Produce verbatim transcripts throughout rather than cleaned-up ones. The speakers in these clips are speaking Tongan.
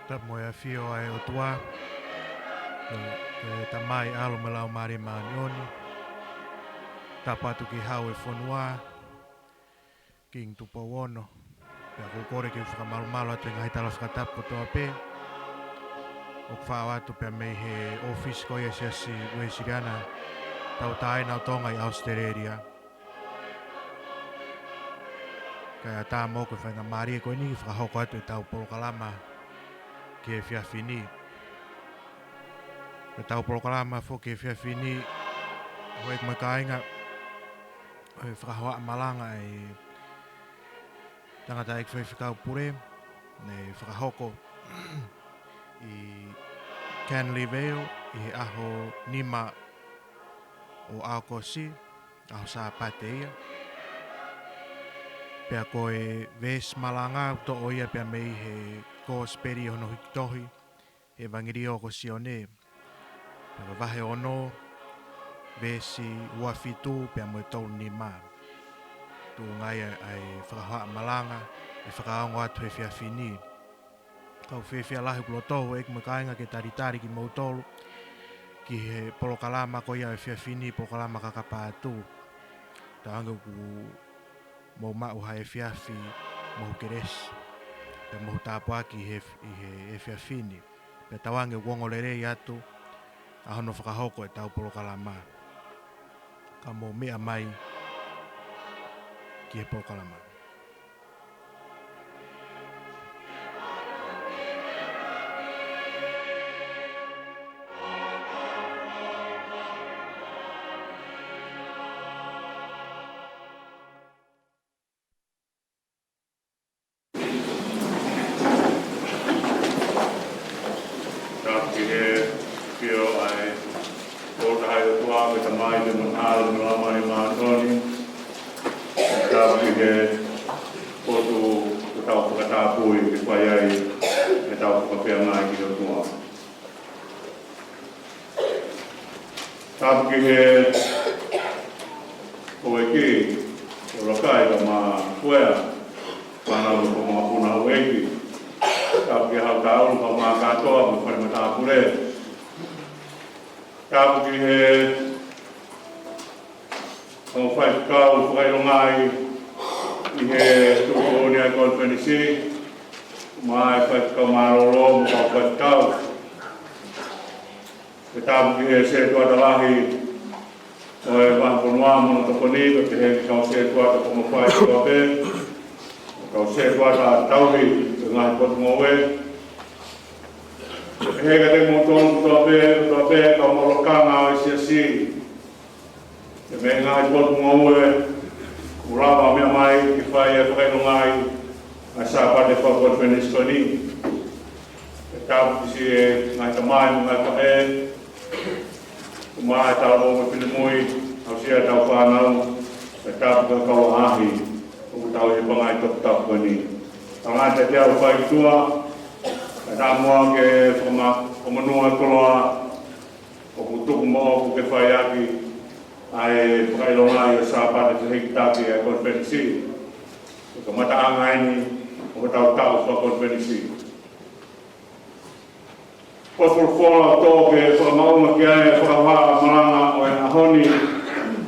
Tapu mo e ʻafio ʻa e ʻOtua, ko e, ko e Tamai, ʻAlo mo e Laumālie Māʻoniʻoni. Tapu atu ki he Hau ʻo e fonua, Kingi Tupou Ono. Pea ʻoku ou kole ke u fakamalumalu atu he ngaahi tala fakatapu kotoa pē ʻoku faʻo atu pea mei he ʻōfisi ko ia ʻa e Siasi Uēsiliana Tauʻatāina ʻo Tonga ʻi ʻAositelēlia. Kae ʻatā moʻoku e faingamālie ko eni ke fakahoko atu ʻetau polokalama ki he efiafi ni. Ko ʻetau polokalama foki ki he efiafi ni, houʻeiki mo e kāinga, ʻe fakahohaʻa malanga ʻa e tangataʻeiki faifekau pule, naʻe fakahoko ʻi Canley Vale ʻi he ʻaho nima ʻo ʻAokosi, ʻaho Sāpate ia. Pea ko e veesi malanga ʻoku toʻo ia pea mei he Kosipeli ʻo hono hiki tohi, he ʻEvangelio ko Sione. Pea ko e vahe ono, veesi ua fitu pea mo e tolu nima. Tuʻunga ia ʻa e fakahohaʻa malanga ʻe fakaongo atu he efiafi ni. Ka ʻoku fiefia lahi ʻeku loto, houʻeiki mo e kāinga, ke talitali kimoutolu ki he polokalama ko ia ʻo e efiafi ni, polokalama Kakapa Atu. Tauange ʻoku mou maʻu ha efiafi mohu kelesi, pea mohu tāpuaki he, ʻi he efiafi ni. Pea tauange ʻoku ongo lelei atu ʻa hono fakahoko ʻetau polokalama. Ka mou meʻa mai ki he polokalama. Tapu ki he ʻafio ʻa e Tolu Tahaʻi ʻOtua, ko e Tamai, pea mo e ʻAlo, mo e Laumālie Māʻoniʻoni. Tapu ki he potu ʻoku tau fakatapui ke fai ai ʻetau fakafeangai ki he ʻOtua. Tapu ki he houʻeiki, ʻuluaki, kae ʻumaʻā e fānau mo e kau mokopuna houʻeiki. Tapu ki he Haʻu Taʻulu, kau mā kātoa, mo e fale matāpule. Tapu ki he kau faifekau fakaʻilonga ʻi he tuʻutuʻuni ʻa e konifelenisi, mo e faifekau mālōlō mo e kau faifekau. Pea tapu ki he sētuata lahi ʻo e vahefonua mo hono tokoni, pea pehē ki he kau sētuata fakamafai kotoa pē, kau sētuata tauhi ʻo e ngaahi potungāue. Pehē kiate kimoutolu kotoa pē, kotoa pē kau maʻu lakanga ʻo e siasi, pea mei he ngaahi potungāue ʻoku lava meʻa mai ke fai e fakaʻilonga ʻa e Sāpate fakakonifelenisi ko eni. Pea tapu ki siʻi ngaahi tamai mo e ngaahi faʻē, kaeʻumaʻā e talavou mo e finemui, aʻusia ʻetau fānau, pea tapu ki he kau ʻaʻahi ʻoku tauhi e pangai toputapu ko eni. Tangata te au fai tua, pea tamuʻa ke fakama-, fakamonū e koloa ʻoku tuku moʻoku ke fai ʻaki ʻa e fakaʻilonga ʻo e Sāpate fehikitaki ʻa e konifelenisi. Ko e kamataʻanga eni ʻo hotau taʻu fakakonifelenisi. Ko e folofola ʻoku tau fakamaʻunga ki ai e fakahohaʻa malanga ʻo e ʻaho ni,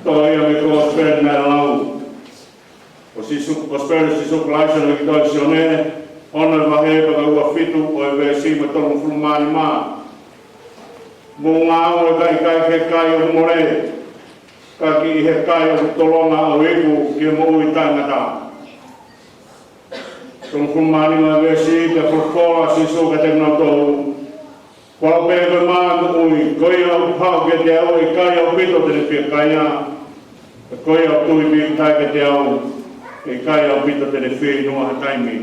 toʻo ia mei he Kosipeli naʻe lau. Ko Sīsū, Kosipeli ʻa Sīsū Kalaisi naʻe hiki tohi ʻe Sione, ono e vahe, pea ko e ua fitu ʻo e veesi mo e tolungofulu mā nima. Mou ngāue kae ʻikai ke kai ʻoku mole, ka ke ʻi he kai ʻoku tolonga ʻo iku ki he moʻui taʻengata. Tolungofulu mā nima e veesi, pea folofola ʻa Sīsū kiate kinautolu: Ko au pē ko e mā ʻo e moʻui, ko ia ʻoku haʻu kiate au ʻe ʻikai ʻaupito te ne fiekaia, pea ko ia ʻoku tui pīkitai kiate au ʻe ʻikai ʻaupito te ne fieinua ha taimi.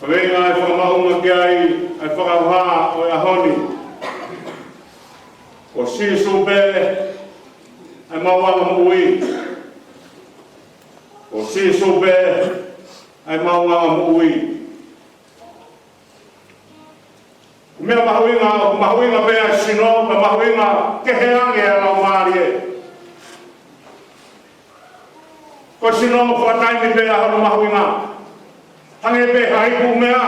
Kaveinga ʻe fakamaʻunga ki ai ʻa e fakahohaʻa ʻo e ʻaho ni: Ko Sīsū pē ʻa e maʻuʻanga moʻui. Ko Sīsū pē ʻa e maʻuʻanga moʻui. Ko e meʻa mahuʻinga, ʻoku mahuʻinga pē ʻa e sino, ka mahuʻinga kehe ange ʻa e laumālie. Ko e sino, fakataimi pē ʻa hono mahuʻinga. Hangē pē ha ipu meʻa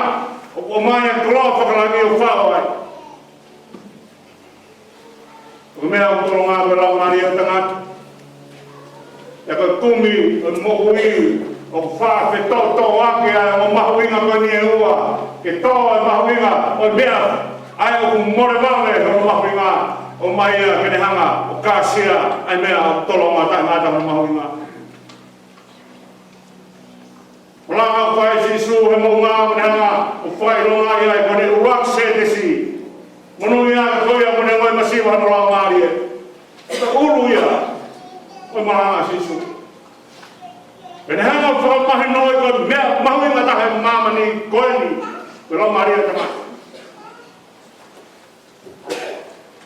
ʻoku ʻomai ʻa e koloa fakalangi ʻo fao ai. Ko e meʻa ʻoku tolonga ko e laumālie ʻo e tangata. ʻA ia ko e kumi ʻo e moʻui ʻoku faʻa fetōtōaki ʻa e ongo mahuʻinga ko eni ʻe ua, ke tō e mahuʻinga ʻo e meʻa ʻa ia ʻoku mole vave hono mahuʻinga, ʻomai ia ke ne hanga ʻo kāsia ʻa e meʻa ʻoku tolonga taʻengata hono mahuʻinga. Ko e langa ʻoku fai ʻe Sīsū he moʻunga, ko ʻene hanga ʻo fakaʻilongaʻi ai ko ʻene ʻuluaki sētesi. Monūʻia ko ia kuo ne ʻomai masiva hono laumālie. Ko e ʻulu ia ʻo e malanga ʻa Sīsū. Pea ne hanga ʻo fakamahinoʻi ko e meʻa mahuʻinga taha ʻi māmani ko eni, ko e laumālie ʻo e tangata.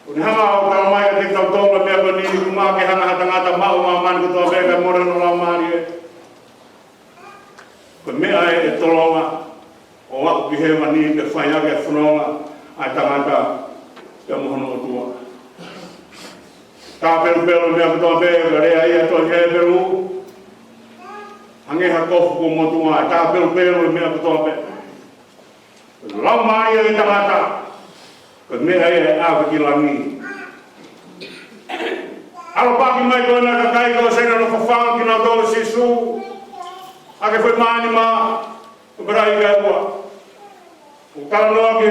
Kuo ne hanga ʻo talamai kiate kitautolu e meʻa ko eni, ʻoku maʻa ke hanga ha tangata maʻu ʻi māmani kotoa pē kae mole hono laumālie. Ko e meʻa ē ʻe tolonga ʻo aʻu ki hēvani ke fai ʻaki e fononga ʻa e tangata pea mo hono ʻOtua. Tāpelupelu e meʻa kotoa pē, ko e lea ia ʻa e tohi Hepelū, hangē ha kofu kuo motuʻa, tāpelupelu e meʻa kotoa pē. Laumālie ʻo e tangata, ko e meʻa ia ʻe ʻave ki langi. ʻAlopaki mai ko ena e kakai kuo ʻosi ʻi ai hano fafanga kinautolu ʻe Sīsū, ʻaki e foʻi mānima ʻo e marae ʻe ua. ʻOku talanoa ki he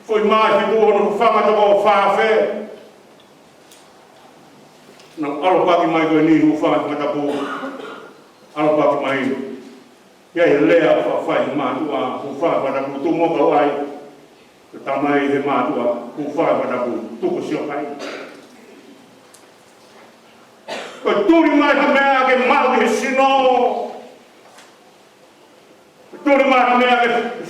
foʻi mā ʻe fitu hono fafanga toko fā afe. Naʻa nau ʻalopaki mai ko eni, hūfanga he fakatapu. ʻAlopaki mai. ʻI ai e lea ʻoku faʻa fai ʻe he mātuʻa, hūfanga he fakatapu, tuku muʻa kau ʻai. Ko e tamai he mātuʻa, hūfanga he fakatapu, tuku siʻo kai. Ko e tuli mai ha meʻa ke maʻu ʻi he sino. Ko e tuli mai ha meʻa ke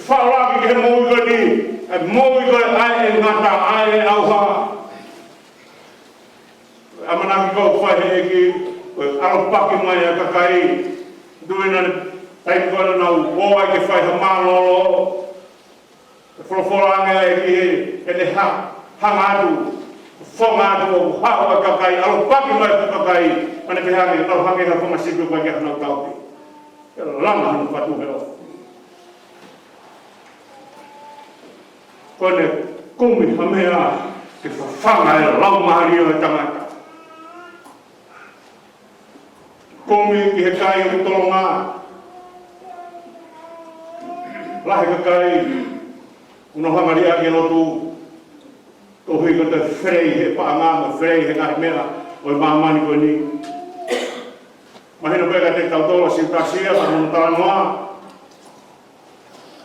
faʻo ʻaki ki he moʻui ko eni, ʻa e moʻui ko ē ʻa e ngata, ʻa e ʻauha. ʻAmanaki ʻoku fai ʻe he ʻEiki, ko e ʻalopaki mai ʻa e kakai, duina ne taimi ko ē naʻa nau ō ai ke fai ha mālōlō. Folofola ange ʻa e ʻEiki, ʻene ha-, hanga atu, fofonga atu ʻo haʻu ʻa e kakai, ʻalopaki mai ʻa e kakai, ʻa ʻene pehē ange, tau hangē ha fanga sipi ʻoku ʻikai ke ʻi ai hanau tauhi. ʻE langa hono fatu he ʻofa. Ko ʻene kumi ha meʻa ke fafanga e laumālie ʻo e tangata. Kumi ki he kai ʻoku tolonga. Lahi e kakai ʻoku nau hanga ʻo liʻaki e lotu. Koeʻuhi ko e toe felei he paʻanga mo felei he ngaahi meʻa ʻo e māmani ko eni. Mahino pē kiate kitautolu ʻa Siutasi ia, ka mo hono talanoa.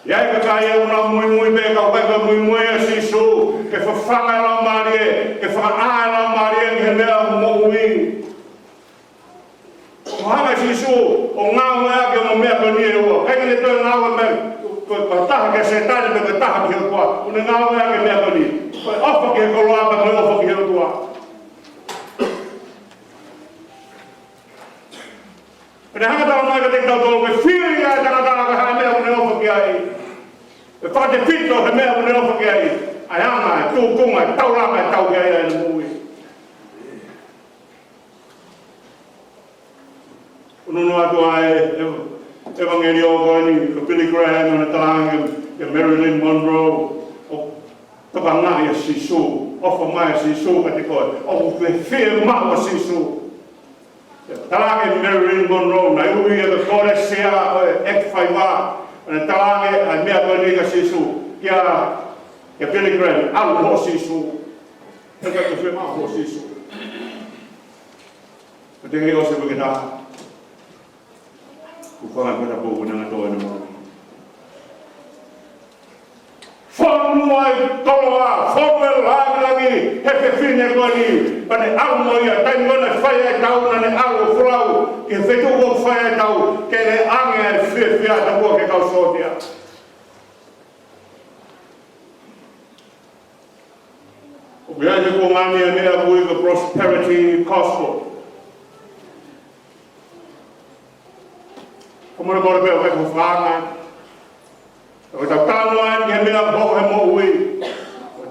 ʻI ai e kakai ʻoku nau muimui pē, ka ʻoku ʻikai ko e muimui ʻa Sīsū ke fafanga e laumālie, ke fakaʻā e laumālie ki he meʻa ʻoku moʻui. Ko e hanga ʻe Sīsū ʻo ngāueʻaki e ongo meʻa ko eni ʻe ua. ʻIkai ke ne toe ngāue mai ko e, ko e taha kia Sētane pe ko e taha ki he ʻOtua. ʻOku ne ngāueʻaki e meʻa ko eni. Ko e ʻofa ki he koloa pea mo e ʻofa ki he ʻOtua. Pea ne hanga ʻo talamai kiate kitautolu, ke fili ʻa e tangata ʻaki ha meʻa ʻoku ne ʻofa ki ai. Ke fakatefito he meʻa ʻoku ne ʻofa ki ai. ʻA e anga, ʻa e tūkunga, ʻa e taulanga ʻe tau ki ai ʻene moʻui. ʻUnuʻunu atu ʻa e, e, ʻevangeliō ko eni, ko Billy Graham, ʻene talaange kia Marilyn Monroe, ʻoku tokangaʻi ʻa Sīsū, ʻofa mai ʻa Sīsū kiate koe, ʻoku ke fiemaʻu ʻa Sīsū. Talaange ʻe Marilyn Monroe, naʻe ui ia ko e Kolesi ʻo e ʻEki Faiva, ʻene talaange ʻa e meʻa ko eni kia Sīsū, kia, kia Billy Graham, ʻalu mo Sīsū. ʻIkai ke fiemaʻu ʻa Sīsū. Ko e teʻeki ʻosi pē ke taha. Kuo fai pē ʻa e pō ko ena ʻa e tō ʻene moʻui. Fonu ʻa e koloa, fonu e langilangi he fefine ko eni, pea ne ʻalu mo ia, taimi ko ē naʻe fai ai e tau, naʻa ne ʻalu ʻo folau ki he feituʻu ʻoku fai ai e tau, ke ne ʻange ʻa e fiefia ʻatautolu ki he kau sōtia. ʻOku ʻi ai e kuonga ni e meʻa ʻoku ui ko e prosperity gospel. Ko e molemole pē ʻoku ʻikai ko ha fakaanga. ʻOku tau talanoa ai ki he meʻa ʻoku hoko he moʻui.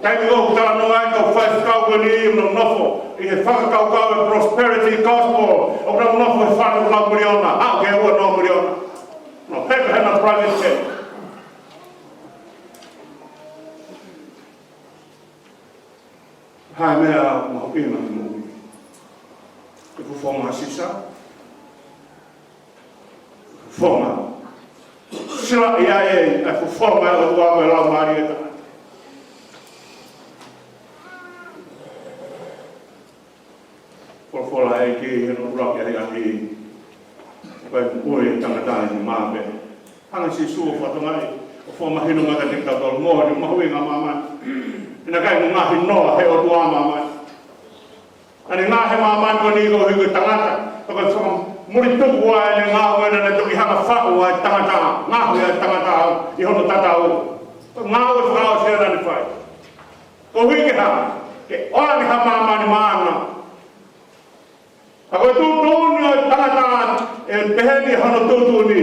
Taimi ʻoku talanoa ai e kau faifekau ko eni ʻoku nau nofo ʻi he fakakaukau e prosperity gospel. ʻOku nau nofo he fale ʻe ua noa miliona, aʻu ki he ua noa miliona. Nau peka he ʻenau private jet. Hā e meʻa mahuʻinga ki he moʻui? Ko e fofonga ʻo Sīsū. Fofonga. Sila ia e, e fofonga ʻo e ʻOtua ko e Laumālie ʻo e tangata. Folofola ʻa e ʻEiki ʻi hono ʻuluaki ʻahiʻahi, ko e moʻui ʻa e tangata ʻi he mā pē. Hanga ʻe Sīsū ʻo fakatokangaʻi, ʻo fakamahino mai kiate kitautolu moʻoni, mahuʻinga ʻa māmani. He naʻe ʻikai ngaahi noa he ʻOtua ʻa māmani. Naʻa ne ngaohi ʻa māmani ko eni koeʻuhi ko e tangata. Pea ko e fakamulituku ʻa ʻene ngāue naʻa ne toki hanga ʻo faʻu ʻa e tangata, ngaohi ʻa e tangata ʻi hono tatau. Ko e ngāue fakaʻosi ia naʻa ne fai. Koeʻuhi ke hā? Ke ʻoange ha māmani maʻana. Ka ko e tuʻutuʻuni ʻo e tangata, ʻe pehē ni hono tuʻutuʻuni.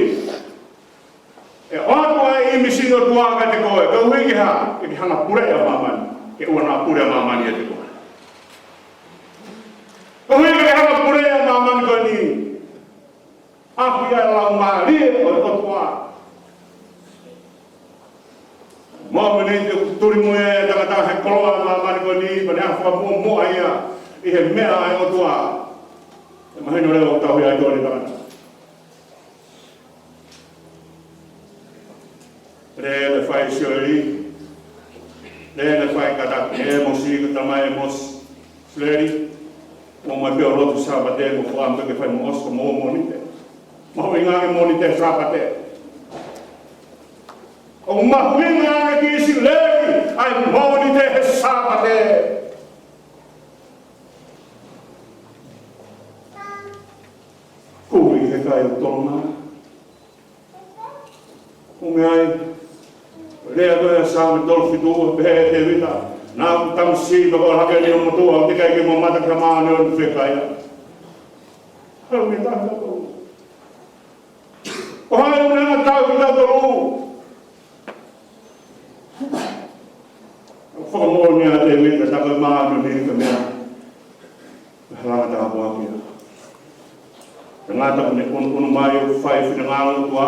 ʻE ʻoatu ʻa e ʻīmisi ʻo e ʻOtua kiate koe, koeʻuhi ke hā? Ke ke hanga ʻo puleʻi ʻa māmani, ke ʻoua naʻa pule ʻa māmani ʻiate koe. Koeʻuhi ke ke hanga ʻo puleʻi ʻa māmani ko eni. ʻApi ʻa e Laumālie ʻo e ʻOtua. Mōmeniti ʻoku tulimui ai e tangata he koloa ʻo māmani ko eni, pea ne hanga ʻo fakamuʻomuʻa ia ʻi he meʻa ʻa e ʻOtua. ʻE mahino leva ʻoku tauhi ʻa e ʻOtua ʻa e tangata. Lele fai Sioeli. Lele fai kata ʻĒmosi, kata mai ʻĒmosi. Sioeli, mo mai pē ʻo lotu Sāpate, mo fakaʻamu ke fai mo ʻosi, mo Mōnite. Mahuʻinga ange Mōnite Sāpate. ʻOku mahuʻinga ange ki Sioeli ʻa e Mōnite he Sāpate. Kumi he kai ʻo Tolomā. Kumi ai. Lea ko ē ʻa e Saame tolu fitu, pehē ʻe Tēvita, naʻa ku tamasiʻi pea ko e hake ni ʻo motuʻa, ʻoku teʻeki ai ke u mamata ki ha māʻoniʻoni fekaia. Hau me taha ko. Ko hai ʻoku ne hanga ʻo tauhi kitautolu? Fakamoʻoni ʻa Tēvita, tā ko e māʻoniʻoni ka meʻa. Halanga tāpuaki ia. Ka ngata ʻoku ne ʻunuʻunu mai ʻo fai finangalo ʻOtua,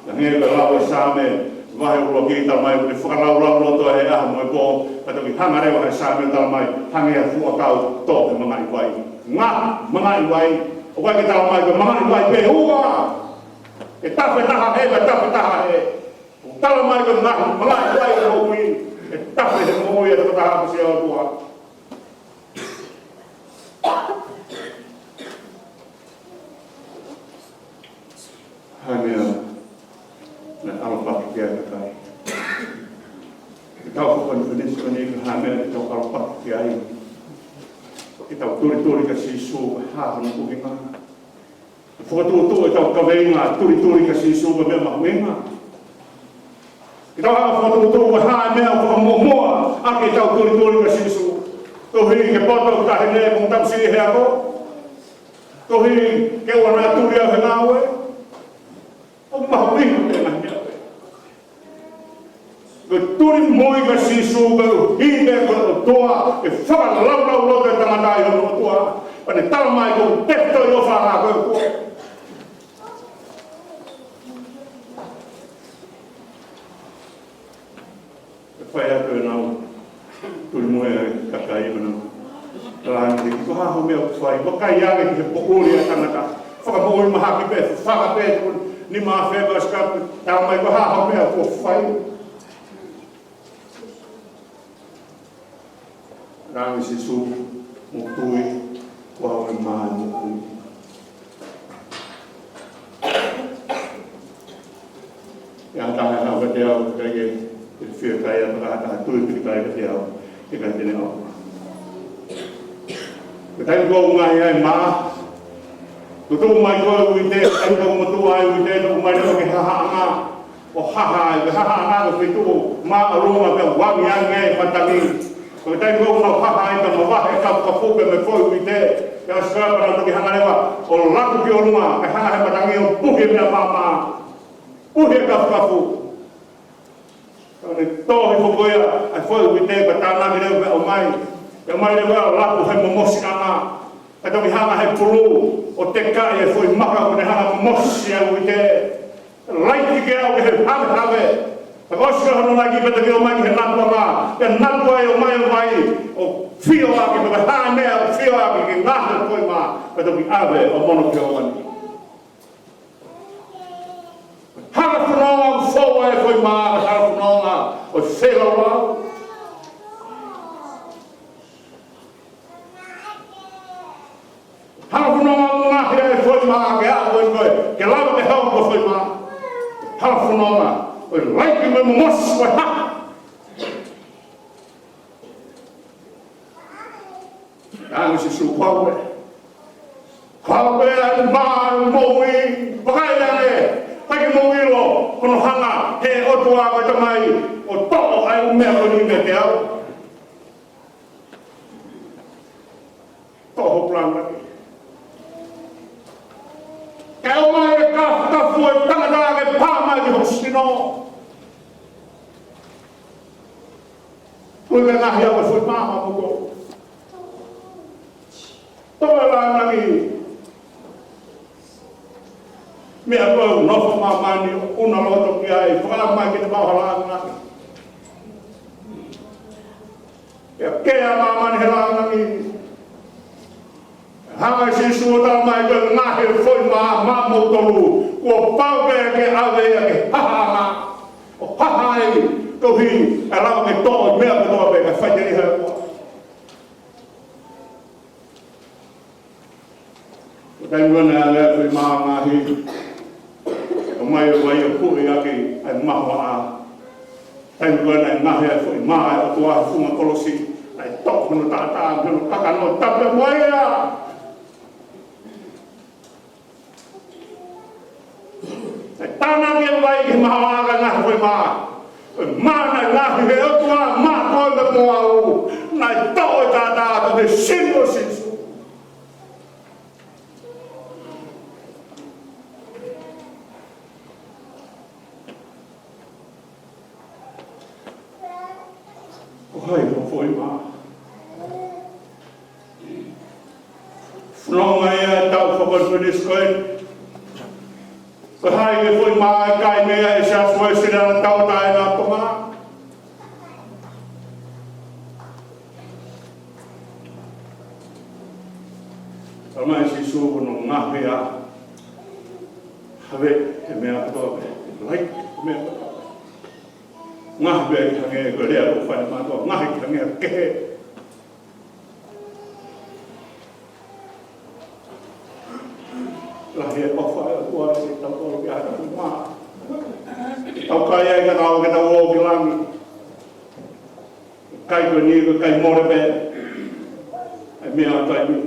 ka hangē ko e lau ʻa e Saame, vahe ʻuluaki talamai, ʻoku ne fakalaulauloto he ʻaho mo e pō, ka toki hanga leva ʻe he Saame ʻo talamai, hangē ha fuʻu ʻakau tō he mangaʻi vai. Ngaahi mangaʻi vai, ʻoku ʻikai ke talamai ko e mangaʻi vai pē ʻe ua. ʻE tafe taha hē, pea tafe taha hē. ʻOku talamai ko e ngaahi mangaʻi vai ʻo e moʻui, ʻe tafe he moʻui ʻa e tokotaha ʻoku ʻosi ʻa e ʻOtua. Hā e meʻa naʻe ʻalu paki ki ai e kakai? Ke tau fakakonifenisi ko eni, ko e hā e meʻa ke tau ʻalu paki ki ai? Ke tau tulituli kia Sīsū, ko e hā hono ʻuhinga? Fakatuʻutuʻu ʻetau kaveinga, tulituli kia Sīsū, ko e meʻa mahuʻinga. Ke tau hanga ʻo fakatuʻutuʻu ko e hā e meʻa ʻoku fakamuʻomuʻa ʻaki ʻetau tulituli kia Sīsū. Koeʻuhi ke poto ʻeku taʻahine mo hoku tamasiʻi he ako. Koeʻuhi ke ʻoua naʻa tuli au he ngāue. ʻOku mahuʻinga pē ngaahi meʻa pē. Ko e tulimui kia Sīsū, koeʻuhi ko e ʻOtua, ʻe fakalaulauloto e tangata ʻi hono ʻOtua. Pea ne talamai ko e tefitoʻi ʻofa ʻa e ʻOtua. ʻE fai atu ʻenau tulimui ʻa e kakai ʻi honau langi. Ko e hā hoʻo meʻa ʻoku fai? Vakai ange ki he poʻuli ʻa e tangata. Fakamoʻui mahaki pē, fafanga pē, tuku nima afe ko e sikapu, talamai ko e hā hoʻo meʻa ʻoku fai. Langi Sīsū, mo tui, ko au ʻa e mā ʻo e moʻui. ʻE ʻatā ha taha kiate au, ʻikai ke, ke fiekaia, pea ka ha taha tui pilikai kiate au, ʻikai te ne ʻauha. Ko e taimi ko ē ʻoku ngaohi ai e mā, tutuʻu mai ko ē uite, taimi ko ē ʻoku motuʻa ai uite, tuʻu mai leva ki he hahaʻanga, ʻo haha ai, ko e hahaʻanga ko e feituʻu māʻolunga pea ʻoku angiangi ai e matangi. Ko e taimi ko ē ʻoku nau haha ai pea mavahe e kafukafu pea mo e foʻi uite, pea ʻosi ko ia pea nau toki hanga leva ʻo laku ki ʻolunga, kae hanga ʻe he matangi ʻo puhi e meʻa maʻamaʻa. Puhi e kafukafu. Pea ne tohi foki ia ʻa e foʻi uite pea tānaki leva pea ʻomai. Pea ʻomai leva ʻo laku he momosiʻanga. Pea toki hanga ʻe he pulu ʻo tekaʻi e foʻi maka ʻoku ne hanga ʻo momosi ʻa e uite. Laiki ke aʻu ki he havehave. ʻOsi ko hono laiki pea toki ʻomai ki he natua mā, pea natua ʻo ʻomai ʻo vai, ʻo fio ʻaki, pea hā meʻa ʻo fio ʻaki ki he ngaahi foʻi mā, pea toki ʻave ʻo mono ki he ʻōmani. Halafononga ʻo fou ai e foʻi mā, halafononga ʻo felaulaulau. Halafononga ʻo ngaohi e foʻi mā ke aʻu ko ē ke lava ke hoko ko e foʻi mā. Halafononga ʻo laiki mo e mongosi ko e hā. Naʻe ʻange ʻe Sīsū, ko au ē. Ko au ē ʻa e mā ʻo e moʻui. Vakai ange, ʻikai ke mou ʻilo hono hanga ʻe he ʻOtua ko e Tamai ʻo toʻo ʻa e ʻū meʻa ko eni meiate au? Toʻo hoku lāngilangi. Kae ʻomai e kāfakafa ʻo e tangata ke pā mai ki hoku sino. Ko e ngaahi ʻa e foʻi mā maʻamoutolu. Toʻo e lāngilangi. Meʻa ko ē ʻoku nofo ʻi māmani ʻo ʻuna loto ki ai, fakaʻamu mai ke ne maʻu ha lāngilangi. Pea kea māmani he lāngilangi. Hanga ʻe Sīsū ʻo talamai ko e ngaahi foʻi mā maʻamoutolu, kuo pau pē ke ʻave ia ki he hahaʻanga, ʻo haha ai, koeʻuhi ʻe lava ke toʻo e meʻa kotoa pē kae faʻiteliha e ʻOtua. Ko e taimi ko ē naʻe ʻave ai e foʻi mā ʻo ngaohi, ʻomai ʻo vai ʻo huʻi ʻaki ʻa e mahoaʻa. Taimi ko ē naʻe ngaohi ai e foʻi mā ʻa e ʻOtua he funga kolosi, naʻe toʻo hono taʻataʻa mo hono kakano ʻo tapu mo ia. Naʻe tānaki e vai ki he mahoaʻa kae ngaohi e foʻi mā. Ko e mā naʻe ngaohi ʻe he ʻOtua maʻa koe mo au. Naʻe toʻo e taʻataʻa mei he sino ʻo Sīsū. Ko hai hoʻo foʻi mā? Fononga ia ʻetau fakakonifelenisi ko ē. Ko hai e foʻi mā ʻe kai mei ai e Siasi Uēsiliana Tauʻatāina ʻo Tonga? Talamai ʻe Sīsū ko hono ngaohi ʻa e, ʻave e meʻa kotoa pē, laiki e meʻa kotoa pē. Ngaohi pē ki hangē ko e lea ʻoku fai ʻe he mātuʻa, ngaohi ki hangē ha kehe. Lahi e ʻofa ʻa e ʻOtua ʻiate kitautolu ki he ʻOtua. Tau kai ai ka tau ke tau ō ki langi. Kai ko eni ko e kai mole pē. ʻA e meʻa ʻa e taimi.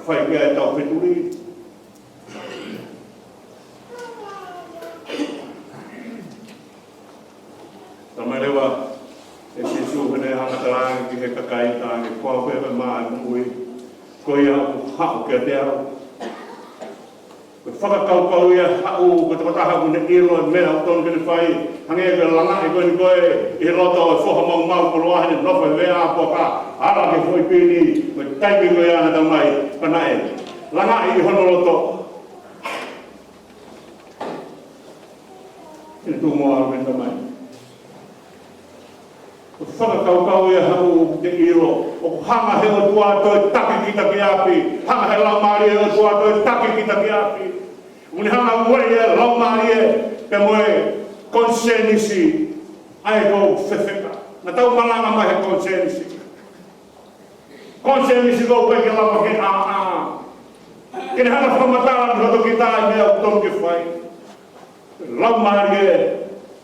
Fai ki ai ʻetau fetuli. Talamai leva ʻe Sīsū heʻene hanga ʻo talaange ki he kakai, talaange, ko au ē ko e mā ʻo e moʻui, ko ia ʻoku haʻu kiate au. Ko e fakakaukau ia ʻoku haʻu, ko e tokotaha ʻoku ne ʻilo e meʻa ʻoku totonu ke ne fai, hangē ko e langaʻi ko eni ko ē ʻi he loto ʻo e foha maumau koloa heʻene nofo he veʻe ʻā puaka, ala ki he foʻi pini, ko e taimi ko ia naʻe talamai, pea naʻe langaʻi ʻi hono loto. Ke ne tuʻu mo ʻalu mei he Tamai. Ko e fakakaukau ia ʻoku haʻu ke ʻilo, ʻoku hanga ʻe he ʻOtua ʻo toe taki kita ki ʻapi, hanga ʻe he Laumālie ʻo e ʻOtua ʻo toe taki kita ki ʻapi. ʻOku ne hanga ʻo ueʻi e laumālie pea mo e konisēnisi, ʻa ia ʻoku fefeka. Naʻa tau malanga mai he konisēnisi. Konisēnisi ʻoku ʻikai ke lava ke ʻāʻā. Ke ne hanga ʻo fakamatala ki hoto kita e meʻa ʻoku totonu ke fai. Laumālie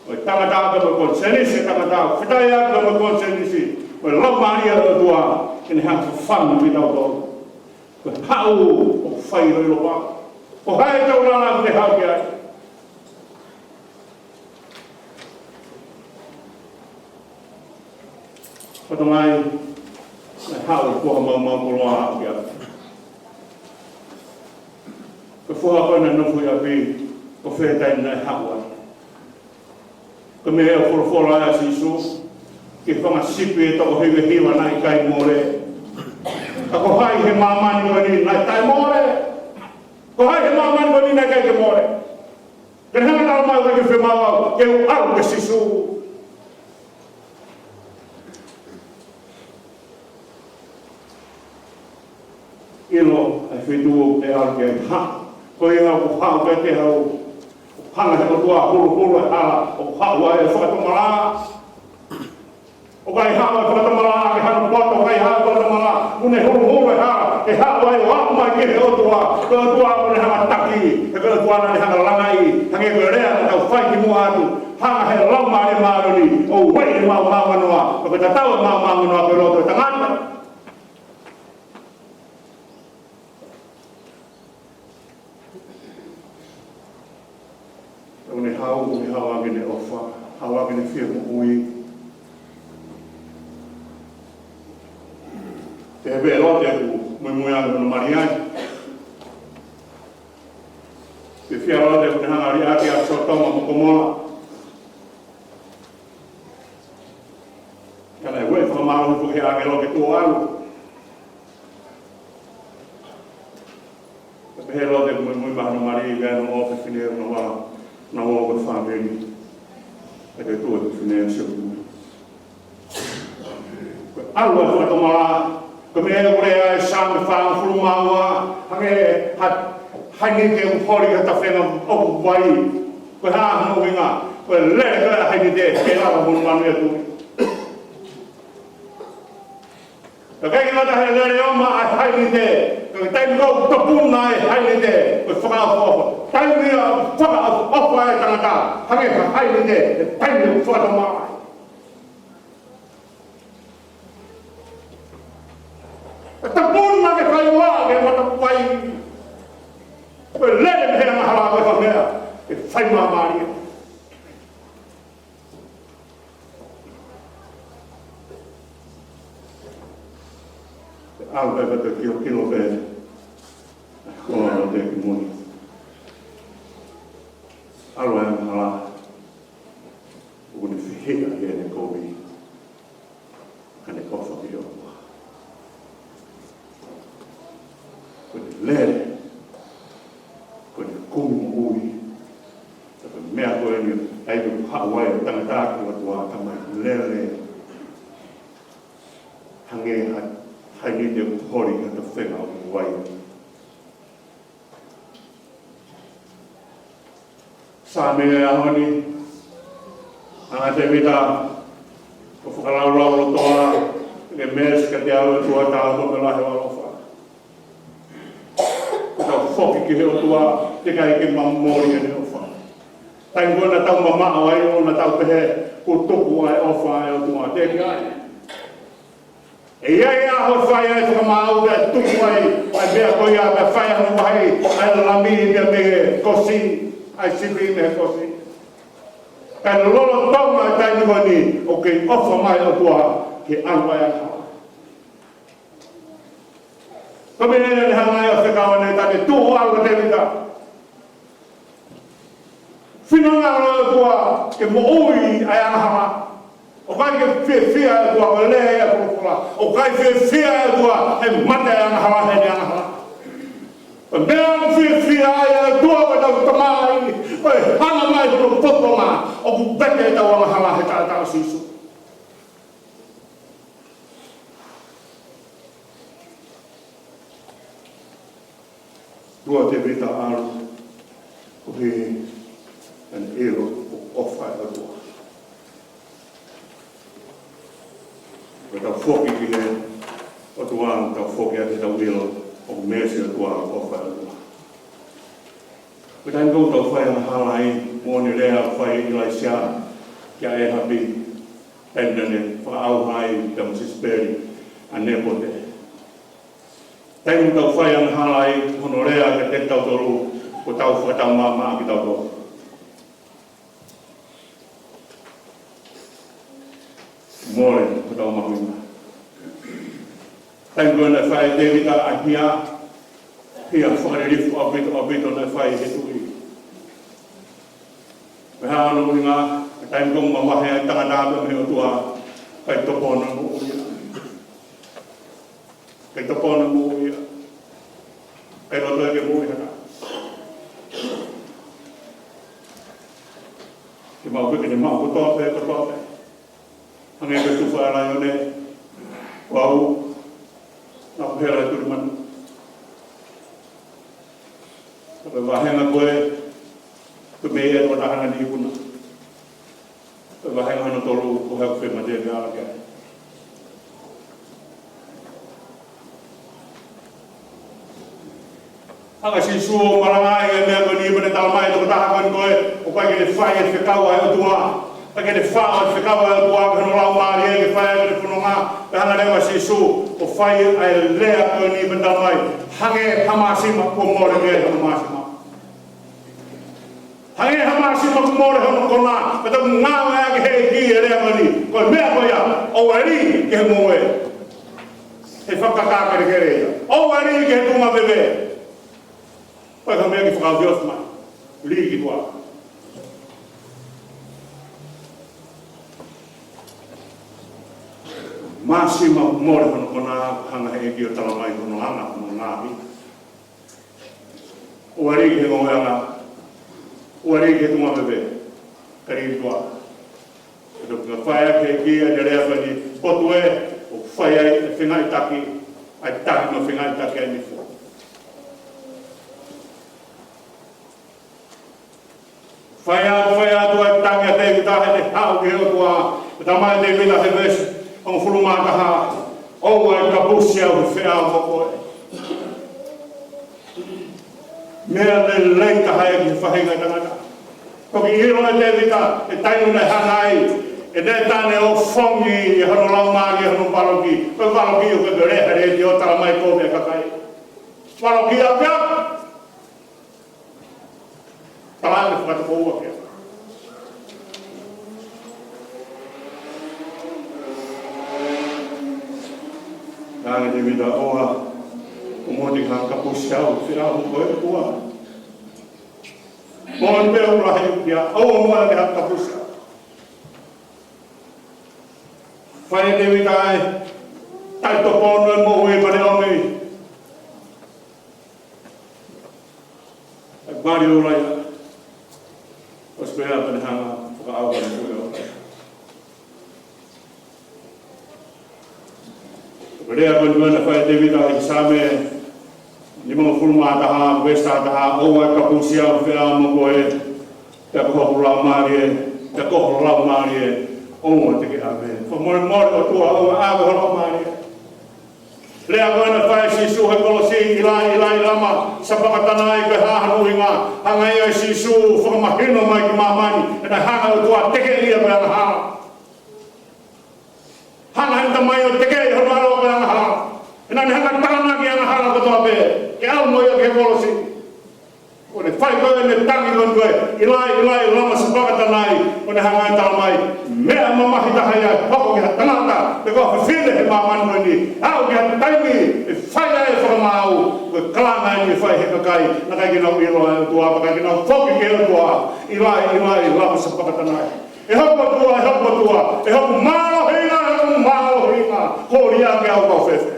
ʻo e tangata pea mo e konisēnisi ʻo e tangata, fetaulaki pea mo e konisēnisi ʻo e Laumālie ʻo e ʻOtua, ke ne hanga ʻo fafanga kitautolu. Ko e haʻu ʻo fai ʻo ʻilo pē ko hai ʻetau langa ke haʻu ki ai. Ko e Tamai, naʻe haʻu e foha maumau koloa ʻo aʻu ki ai. Ko e foha ko ē naʻe nofo ʻi ʻapi, ko fē taimi naʻe haʻu ai? Ko e meʻa ʻoku folofola ai ʻa Sīsū, ki he fanga sipi ʻe toko hiva hiva naʻe ʻikai mole. Ka ko hai he māmani ko eni naʻe taʻemole? Ko hai he māmani ko eni naʻe ʻikai ke mole? Ke ne hanga ʻo talamai ʻoku ʻikai ke fiemaʻu au ke u ʻalu kia Sīsū. ʻIlo ʻa e feituʻu ʻe ʻalu ki ai ha. Ko ia ʻoku haʻu kiate au, ʻoku hanga he ʻOtua ʻo huluhulu e hala, ʻoku haʻu ai e fakatomala. ʻOku ʻikai haʻu e fakatomala ke hano poto, ʻoku ʻikai haʻu e fakatomala, ʻoku ne huluhulu e hala, ke haʻu ai ʻo aʻu mai ki he ʻOtua, ko e ʻOtua ʻoku ne hanga taki, he ko e ʻOtua naʻa ne hanga langaʻi, hangē ko e lea naʻa tau fai kimuʻa atu, hanga he Laumālie Māʻoniʻoni, ʻo ueʻi e maʻumaʻu manoa, ko e tatau e maʻumaʻu manoa ko e loto ʻo e tangata. ʻOku ne haʻu, ʻoku ne haʻu ʻaki ʻene ʻofa, haʻu ʻaki ʻene fie moʻui. Te pē Lote ʻoku muimui ʻa hono mali ai. Te fia Lote ʻoku ne hanga liʻaki ʻa Sōtoma mo Komola. Ka naʻe ueʻi fakamālohi foki ʻe he ʻāngelo ke tuʻu ʻo ʻalu. Ka pehē Lote muimui mai hono mali, ʻi ai hono ʻofefine, hono vala, hono ua ko e fāmili. Ka te tuʻu e fefine ʻo sio ki mui. Ko e ʻalu e fakatomala, ko e meʻa ʻoku lea ai e Saame fāngofulu mā ua, hangē ha hainite ʻoku holi ha tafenga ʻoku vai. Ko e hā hono ʻuhinga? Ko e lele ko ē ʻa e hainite, ke lava hono manu ia tui. Ka ʻikai ke ngata he lele ʻo e hainite, ka ko e taimi ʻoku topuna ai e hainite, ko e fakaʻofoʻofa. Taimi ʻoku fakaʻofoʻofa ai e tangata, hangē ha hainite, he taimi ʻoku fakatomala ai. ʻE topuna ke fai ua, ke mata fai. Ko e lele mei he angahala ko e fai meʻa, ke fai māmālie. ʻAlu pē ka te kilokilo pē. Ko ʻalu te ki mui. ʻAlu e angahala. ʻOku ne fehiʻa heʻene kovi. Ka ne ʻofa ki he ʻOtua. Ko ʻene lele. Ko ʻene kumi moʻui. Ka ko e meʻa ko eni, ʻai ke haʻu ai e tangata ki he ʻOtua, ka mai lele. Hangē ha hainite ʻoku holi ha tafenga ʻoku vai. Saame ʻo e ʻaho ni, ʻa Tēvita, ʻoku fakalaulauloto ʻa e meesi kiate au ʻe ʻOtua, taau ko e meʻa lahi ʻo e ʻaloʻofa. Ko ʻetau foki ki he ʻOtua, teʻeki ai ke mamoli ʻene ʻofa. Taimi ko ē naʻa tau mamaʻo ai ʻo naʻa tau pehē kuo tuku ʻa e ʻofa ʻa e ʻOtua, teʻeki ai. ʻE ʻi ai e ʻaho ʻe fai ai e fakamaau pea tuku ai ʻa e meʻa ko ia pea fai hono vahe ʻa e lami pea mei he kosi, ʻa e sipi mei he kosi. Ka lolotonga e taimi ko eni ʻoku kei ʻofa mai e ʻOtua ke ʻalu ai e angahala. Ko e meʻa eni naʻe hanga ai ʻo fekau ʻene tane tuʻu ʻo ʻalu ʻa Tēvita. Finangalo e ʻOtua ke moʻui ʻa e angahala. ʻOku ʻikai ke fiefia e ʻOtua, ko e lea ia ʻa e folofola. ʻOku ʻikai fiefia e ʻOtua he mate ʻa e angahala, heʻene angahala. Ko e meʻa ʻoku fiefia ai e ʻOtua ko ʻetau Tamai, ko e hanga mai hono fofonga ʻoku vete ʻetau angahala he taʻataʻa ʻo Sīsū. Tuʻu ʻa Tēvita ʻo ʻalu, koeʻuhi ko ʻene ʻilo ʻoku ʻofa e ʻOtua. Ko ʻetau foki ki he ʻOtua, tau foki ʻaki ʻetau ʻilo ʻoku meesi e ʻOtua, ʻoku ʻofa e ʻOtua. Ko e taimi ko ē ʻoku tau fai angahala ai, moʻoni e lea naʻe fai ʻe ʻIlaisiā kia ʻĒhapi, taimi naʻa ne fakaʻauha ai pea mo Sisipeli ʻa Nēpote. Taimi ʻoku tau fai angahala ai, hono lea kiate kitautolu, ko ʻetau fakataumāmā kitautolu. Mole hotau mahuʻinga. Taimi ko ē naʻe fai ʻe Tēvita ʻa e hia, hia fakalilifu ʻaupito, ʻaupito naʻe fai ʻe he tuʻi. Ko e hā hono ʻuhinga? Ko e taimi ko ē ʻoku mavahe ai e tangata pea mei he ʻOtua, ʻikai topona moʻui ia. ʻIkai topona moʻui ia. ʻIkai loto ia ke moʻui ha taha. Ke maʻu pē, ke ne maʻu kotoa pē, kotoa pē. Hangē ko e tufa ʻa e laione, ko au, naʻa ku hela he tuli manu. Ko e vāhenga ko ē, ko e meʻa ia ʻe toko taha naʻe ikuna. Ko e vāhenga hono tolu, ko e hā ʻoku fie mate ke ala ki ai. Hanga ʻe Sīsū ʻo malangaʻi e meʻa ko eni pea ne talamai ʻe he toko taha ko eni ko ē, ʻoku ʻikai ke ne fai e fekau ʻa e ʻOtua. ʻIkai ke ne faʻo e fekau ʻa e ʻOtua ki hono laumālie ke fai ʻaki ʻene fononga. Pea hanga leva ʻe Sīsū ʻo fai ʻa e lea ko eni pea ne talamai, hangē ha māsima kuo mole mei ai hono māsima. Hangē ha māsima kuo mole hono kona, pea toki ngāueʻaki ʻe he ʻEiki e lea ko eni. Ko e meʻa ko ia, ʻoua ʻe lī ki he ngoue. He fakakākelekele ia. ʻOua ʻe lī ki he tuʻunga veve. Ko e hā e meʻa ke fakaʻofoʻofa mai? Lī ki tuʻa. Māsima kuo mole hono kona, hanga ʻe he ʻEiki ʻo talamai hono anga, hono ngaahi. ʻOua ʻe lī ki he ngoueʻanga, ʻoua ʻe lī ki he tuʻunga veve, ka lī ki tuʻa. Pea toki fai ʻaki ʻe he ʻEiki ʻa e lea ko eni, potu ē, ʻoku fai ai e fengāueʻaki, ʻa e tangi mo e fengāueʻaki ʻa e nifo. Fai atu, fai atu ʻa e tangi ʻa Tēvita heʻene haʻu ki he ʻOtua. Pea talamai ʻe Tēvita he veesi hongofulu mā taha, ʻoua ʻe kapusi au he feʻao mo koe. Meʻa lelei taha ia ki he faʻahinga ʻo e tangata. Toki ʻilo ʻe Tēvita, ʻi he taimi naʻe hanga ai ʻe heʻene tane ʻo fongi ʻe hono laumālie hono valoki. Ko e valoki ʻoku ʻikai ke lea he letiō ʻo talamai ko e meʻa ʻa e kakai. Valoki ʻaupito. Talaange fakatokoua ke. Talaange ʻe Tēvita, ʻoua ʻe mou toe kapusi au he feʻao mo koe, ʻOtua. Moʻoni pē ʻoku lahi ʻeku hia, ʻoua muʻa ke toe kapusi au. Fai ʻe Tēvita ʻa e taʻetopono ʻo e moʻui pea ne ʻomi ʻa e mali ʻo Ulaia. ʻOsi pea pea ne hanga ʻo fakaʻauha ʻa e moʻui ʻo Ulaia. Ko e lea ko eni naʻe fai ʻe Tēvita ʻi he Saame nimangofulu mā taha, veesi taha taha, ʻoua ʻe kapusi au he feʻao mo koe, pea ko hoku laumālie, pea ko ho laumālie, ʻoua te ke ʻave. Fakamolemole ʻOtua, ʻoua ʻe ʻave ho laumālie. Lea ko ē naʻe fai ʻe Sīsū he kolosi, ʻIlai, ʻIlai, lama sapakitanai, ko e hā hono ʻuhinga? Hanga ia ʻe Sīsū ʻo fakamahino mai ki māmani, he naʻe hanga ʻe he ʻOtua ʻo tekeʻi ia ko e angahala. Hanga ʻe he Tamai ʻo tekeʻi hono ʻAlo ko e angahala. He naʻa ne hanga ʻo tānaki e angahala kotoa pē, ke ʻalu mo ia ki he kolosi. ʻO ne fai ko ē ʻene tangi ko ē, ʻIlai, ʻIlai, lama sapakitanai, ʻo ne hanga ʻo talamai, meʻa mamahi taha ia ʻe hoko ki ha tangata, pe ko ha fefine he māmani ko eni, aʻu ki ha taimi ʻe fai ai e fakamaau, ko e kalanga eni ʻe fai ʻe he kakai, naʻe ʻikai ke nau ʻilo ʻa e ʻOtua, pea ʻikai ke nau foki ki he ʻOtua, ʻIlai, ʻIlai, lama sapakitanai. ʻE hoku ʻOtua, ʻe hoku ʻOtua, ʻe hoku mālohinga, ʻe hoku mālohinga, ko ia ke au kau fēfē?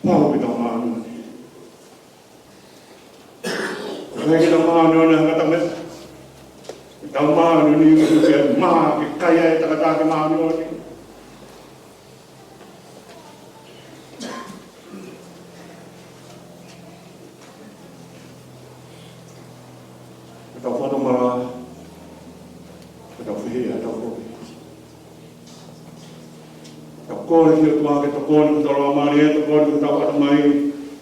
Pau ke tau māʻoniʻoni. ʻIkai ke tau māʻoniʻoni ʻi ha ngata meʻa. Ke tau māʻoniʻoni ʻi he meʻa ke kai ai e tangata ke māʻoniʻoni. Ke tau fakatomala, ke tau fehiʻa, ke tau foki. Ke tau kole ki he ʻOtua ke tokoni ki hotau laumālie, tokoni ki hotau ʻatamai,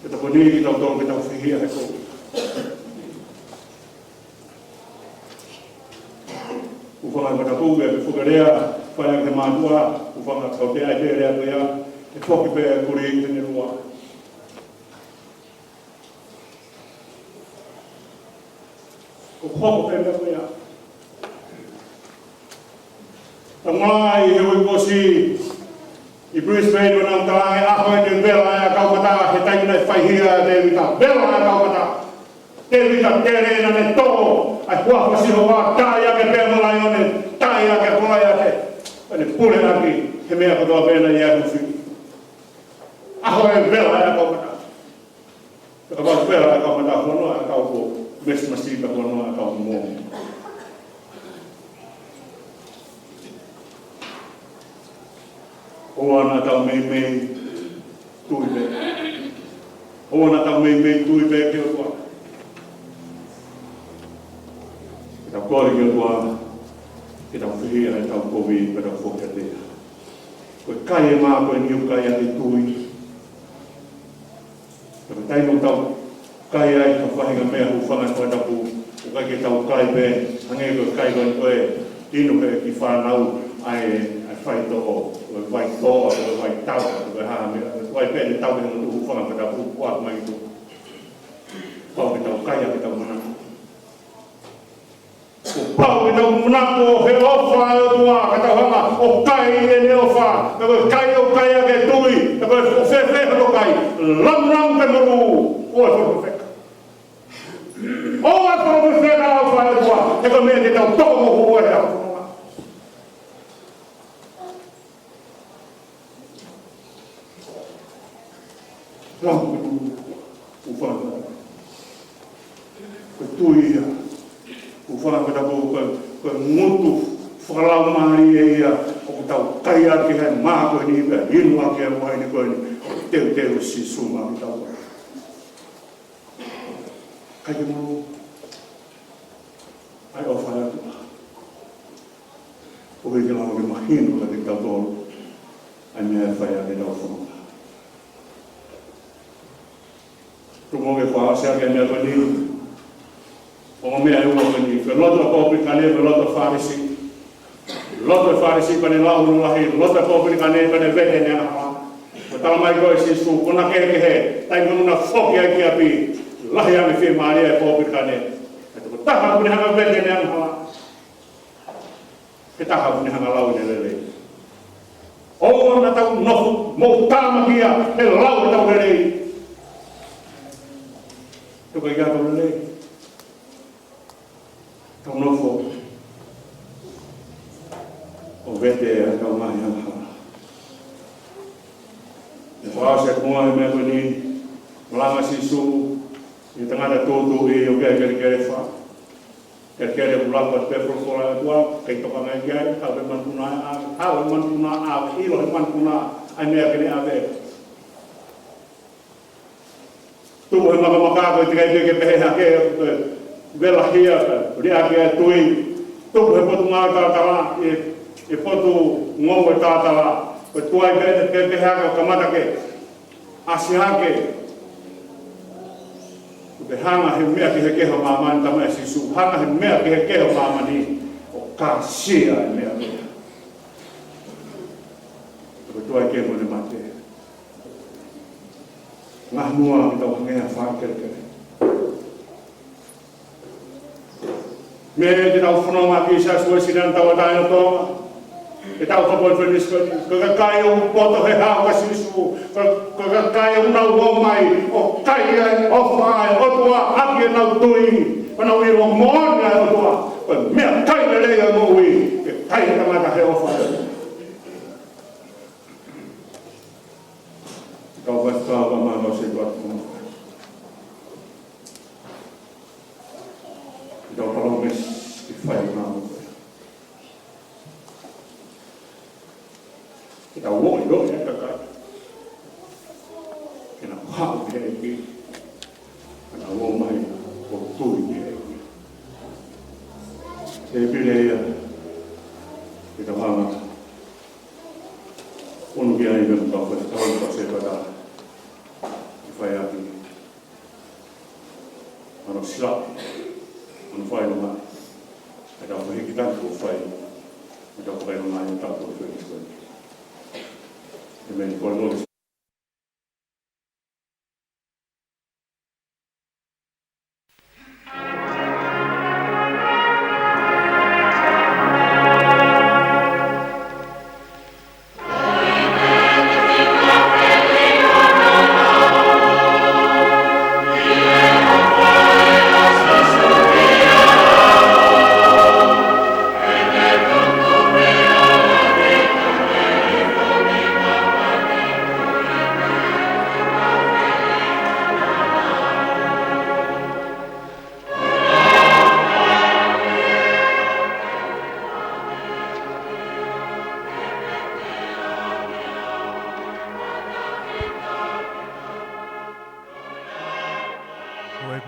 ke tokoni kitautolu ke tau fehiʻa he kovi. Hūfanga he fakatapu, pea ke foki e lea, fai ʻaki ʻe he mātuʻa, hūfanga, kapau ʻe ʻai pē e lea ko ia, ke foki pē e kulī ki heʻene lua. Ko e hoko pē meʻa ko ia. Tau ngāueʻaki he uike kuo ʻosi ʻi Brisbane, ʻo nau talaange ʻa e ʻaho ʻe vela ai ʻa e kau mata, he taimi naʻe fai hia ʻe Tēvita, vela ai ʻa e kau mata. Tēvita tele naʻa ne toʻo ʻa e huafa ʻo Sihova, tā ia ki he pea mo e laione, tā ia ki he Kolaiate. Pea ne pule ʻaki he meʻa kotoa pē naʻe ʻi ai hono fili. ʻAho ʻe vela ai ʻa e kau mata. Pea kapau ʻe vela ai ʻa e kau mata, huanoa ʻa e kau ko Misi Masi, pea huanoa ʻa e kau ko Mōmoni. ʻOua naʻa tau meimei tui pē. ʻOua naʻa tau meimei tui pē ki he ʻOtua. Ke tau kole ki he ʻOtua, ke tau fehiʻa ʻetau kovi, ke tau foki kiate ia. Ko e kai ʻa e mā ko eni ʻoku ʻikai ke tui. Ka ko e taimi ʻoku tau kai ai ha faʻahinga meʻa hūfanga he fakatapu, ʻoku ʻikai ke tau kai pē, hangē ko e kai ko eni ko e inu he kiʻi fānau ʻa e, ʻa e faitoʻo, ko e vaitoʻo, ko e vaitau, ko e hā ha meʻa, ko e kai pē ʻe tau he ngutu hūfanga he fakatapu, ʻoku ʻoatu mai ki tuʻa. Pau ke tau kai ʻaki ʻetau manako. Kuo pau ke tau manako he ʻofa ʻa e ʻOtua, ka tau hanga ʻo kai ʻene ʻofa, ka ko e kai ʻoku ʻikai ke tui, ka ko e fēfē hono kai, lamulamu ke molū, ʻoua ʻe fefeka. ʻOua ʻe fefeka ʻa e ʻofa ʻa e ʻOtua, he ko e meʻa te tau toko mo hū he ʻaho. Lau, ʻoku fana. Ko e tui ia. ʻOku fana ka tau ko e, ko e ngutu fakalaumālie ia. ʻOku tau kai ʻaki ʻa e mā ko eni pea inu ʻaki ʻa e uaine ko eni. Teuteu Sīsū maʻa kitautolu. Kai ke molū ʻa e ʻofa ʻa e ʻOtua. ʻOku ʻikai ke lava ke mahino kiate kitautolu ʻa e meʻa ʻe fai ʻaki ʻetau fononga. Tuku muʻa ke fakaʻosi ʻaki ʻa e meʻa ko eni. Ongo meʻa ʻe ua ko eni. Ko e lotu ʻa e pōpilikane, ko e lotu ʻa e Fālesi. Lotu ʻa e Fālesi pea ne lau hono lahi, lotu ʻa e pōpilikane pea ne vete ʻene angahala. Ko e talamai ko ē ʻe Sīsū, ko hono kehekehe, taimi ʻoku na foki ai ki ʻapi, lahi ange fiemālie ʻa e pōpilikane. Ko e tokotaha ʻoku ne hanga vete ʻene angahala, ko e taha ʻoku ne hanga lau ʻene lelei. ʻOua naʻa tau nofo mo tāmakia he lau ʻetau lelei. Tuku ʻa e ʻetau lelei. Tau nofo ʻo vete ʻa e kau ngaahi angahala. ʻE fakaʻosi atu muʻa he meʻa ko eni, malanga ʻa Sīsū ki he tangata tōtōʻi ʻoku ʻi ai e kelekele fā. Kelekele ʻoku laku atu pē folofola ʻa e ʻOtua, kei tokanga ki ai, haʻu he manupuna ʻave, haʻu he manupuna ʻave, ʻilo he manupuna ʻa e meʻa ke ne ʻave. Tupu he makamaka ko e teʻeki ai pē ke pehē hake, ko e vela hia, ko e liʻaki ʻa e tui. Tupu he potungāue talatala, ʻi he, ʻi he potungāue talatala. Ko e tuai pē, ke pehē hake ʻo kamata ke ʻasi hake. Ko e hanga he meʻa kehekehe ʻo māmani, talamai ʻe Sīsū, hanga he meʻa kehekehe ʻo māmani ʻo kāsia e meʻa kehe. Ko e tuai ke mo ne mate. Ngaahi muʻa ke tau hangē ha fā kelekele. Meʻa ke tau fononga ki Siasi Uēsiliana Tauʻatāina ʻo Tonga. Ke tau fakapotopoto, ko e kakai ʻoku poto he haʻu kia Sīsū. Ko e, ko e kakai ʻoku nau ō mai ʻo kai ʻa e ʻofa ʻa e ʻOtua ʻaki ʻenau tui. Ko ʻenau ʻilo moʻoni ʻa e ʻOtua. Ko e meʻakai lelei ʻa e moʻui, ke kai ʻa e tangata he ʻofa. Kau faifekau, kau mālō se kua tō. Kau palōmesi ke fai maʻa. Kau ō ʻo ʻilo ʻa e kakai. Ke nau haʻu ki he ʻEiki. Ke nau ō mai ʻo tui ki he ʻEiki. He pile ia, ke tau hanga ʻunu ki ai pē mo kau faifekau, kau se kata. Ke fai ʻaki. Ano sila, ano fai luma. Ke tau fai ki tau ko fai. Ke tau fai luma, ke tau ko fai. Amen. Ko e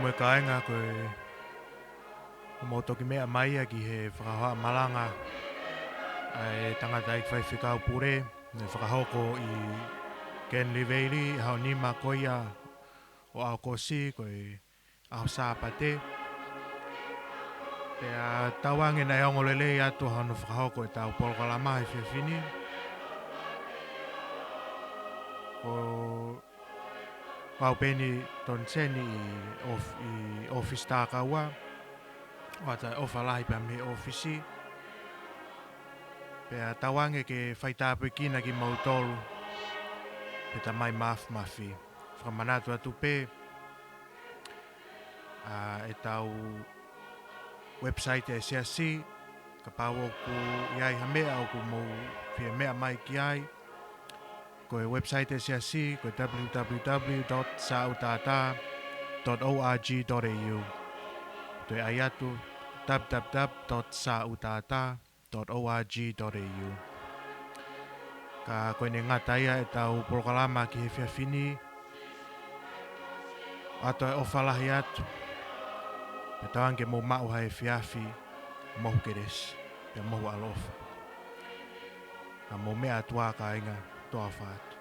Mo e kāinga, ko e, ko hoʻomou toki meʻa mai ia ki he fakahohaʻa malanga ʻa e tangataʻeiki faifekau pule, naʻe fakahoko ʻi Keniliveli, ʻaho nima ko ia ʻo ʻAokosi, ko e ʻaho Sāpate. Pea tauange naʻe ongo lelei atu hono fakahoko ʻetau polokalama he efiafi ni. Ko au pē eni Toniseni ʻi ʻōf-, ʻi ʻōfisi Takaua, ʻoatu e ʻofa lahi pea mei he ʻōfisi. Pea tauange ke faitāpuekina kimoutolu ʻe he Tamai Māfimafi. Fakamanatu atu pē ʻa ʻetau website ʻa e siasi, kapau ʻoku ʻi ai ha meʻa ʻoku mou fie meʻa mai ki ai. Ko e website ʻa e siasi, ko e w w w dot sautata dot org dot a u. Toe ʻai atu, w w w dot sautata dot org dot a u. Ka ko ʻene ngata ia ʻetau polokalama ki he efiafi ni, ʻoatu e ʻofa lahi atu. Pea tauange ke mou maʻu ha efiafi mohu kelesi, pea mohu ʻaloʻofa. Ka mou meʻa atu ā kāinga, toe ʻofa atu.